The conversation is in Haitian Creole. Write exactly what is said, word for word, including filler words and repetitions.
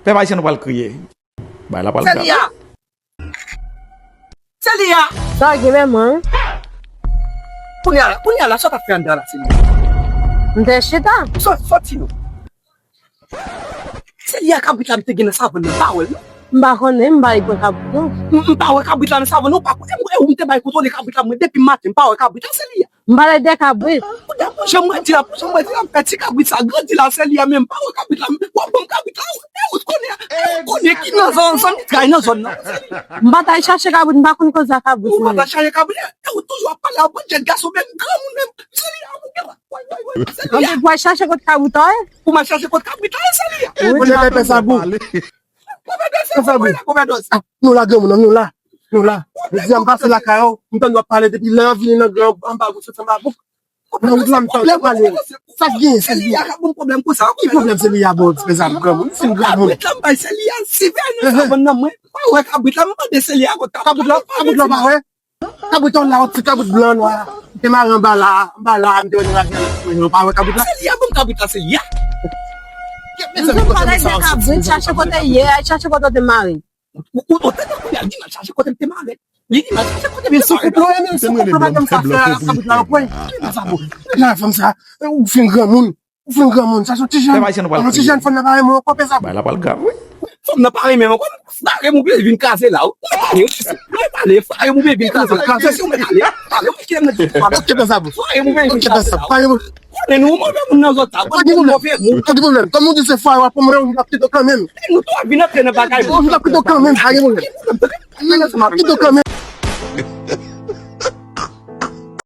Pèp ayisyen, nou pral kriye. Bagay la pral grav. Se li a! Se li a! Sa gen menm, wi. Kounye a la, kounye a la, sa w t ap fè anndan la, se li a? M te chita. Sò-, sòti non. Se li a kabrit la m te gen nan savann nan, m pa wè l non. M pa konnen, m pa li pran kabrit non. M, m pa wè kabrit la nan savann nan, ou pa konnen, mwen, ou m te bay kontwole kabrit la, mwen, depi maten, m pa wè kabrit la, se li a. M pale de kabrit. Pou de pou jan mwen di la, pou jan mwen di la, m fè ti kabrit sa grandi la, se li a, men m pa wè kabrit la, w ap ban m kabrit la, e ou t konnen, e ou t konnen ki nan zòn, zòn ki tray nan zòn nan. M pa t al chache kabrit, m pa konn koze a kabrit. Ou pa t al chache kabrit, e ou toujou ap pale a bon jèt gason, men granmoun, men se li a, woy, woy, woy, se li a. Anben, pou al chache kot kabrit la ye? Pou m al chache kot kabrit la ye, se li a. Wi. Mwen, lè pè sa bou. Pè sa bou. Pè sa bou. Nou la, granmoun, nou la. Nou la. Jodi a m pase lakay ou, m tande w ap pale depi lè w vini nan gran anba wout, soti anba bouk. Nan wout la m tande w ap pale. Sa k gen, se li a k ap ban m pwoblèm konsa. Ki pwoblèm se li a, bon, pè sa bou, granmoun? Fin granmoun. Kabrit la m bay se li a, si vè nan savann nan mwen, pa wè kabrit la, m mande se li a kot kabrit la, kabrit la pa wè. Kabrit an la, yon ti kabrit blan nwa. Te mare anba la, anba la, m te wè nan ravin an, ou pa wè kabrit la? Se li a ban m kabrit la, se li a. Mezanmi, kote m sa, kabrit, chache kote l ye, al chache kote w te mare. Ou, ou, ou tande kounye a, li di m al chache kote m te mare. Li di m al chache kote m te mare. Men sou koup la, men sou koup la, pa gen sa fè a, kabrit la, pwen. Pè sa bou. Gade fanm sa, ou fin granmoun. Ou fin granmoun, sa se yon ti jèn. Pèp ayisyen, nou pral kriye. Yon ti jèn fanm nan pa renmen w ankò, pè sa bou. Bagay la pral grav, wi. Fanm nan pa renmen m ankò. Frè m oubyen vin kraze la. Ou mèt ale, wi. Ou mèt ale, frè m oubyen vin kraze la. Kraze si ou mèt ale. Ale, wi, kilè m nan di pale. Ok, pè sa bou. Frè m oubyen vin kraze la. Konnen nou move moun nan zòn sa. Pa gen pwoblèm. Pa gen pwoblèm. Kòm ou di se frè w ap pran mwen, m ap kite w kanmenm. Nou tou ap vin antre nan bagay. M ap kite w kanmenm, pa gen pwoblèm. M ap kite w kanmenm.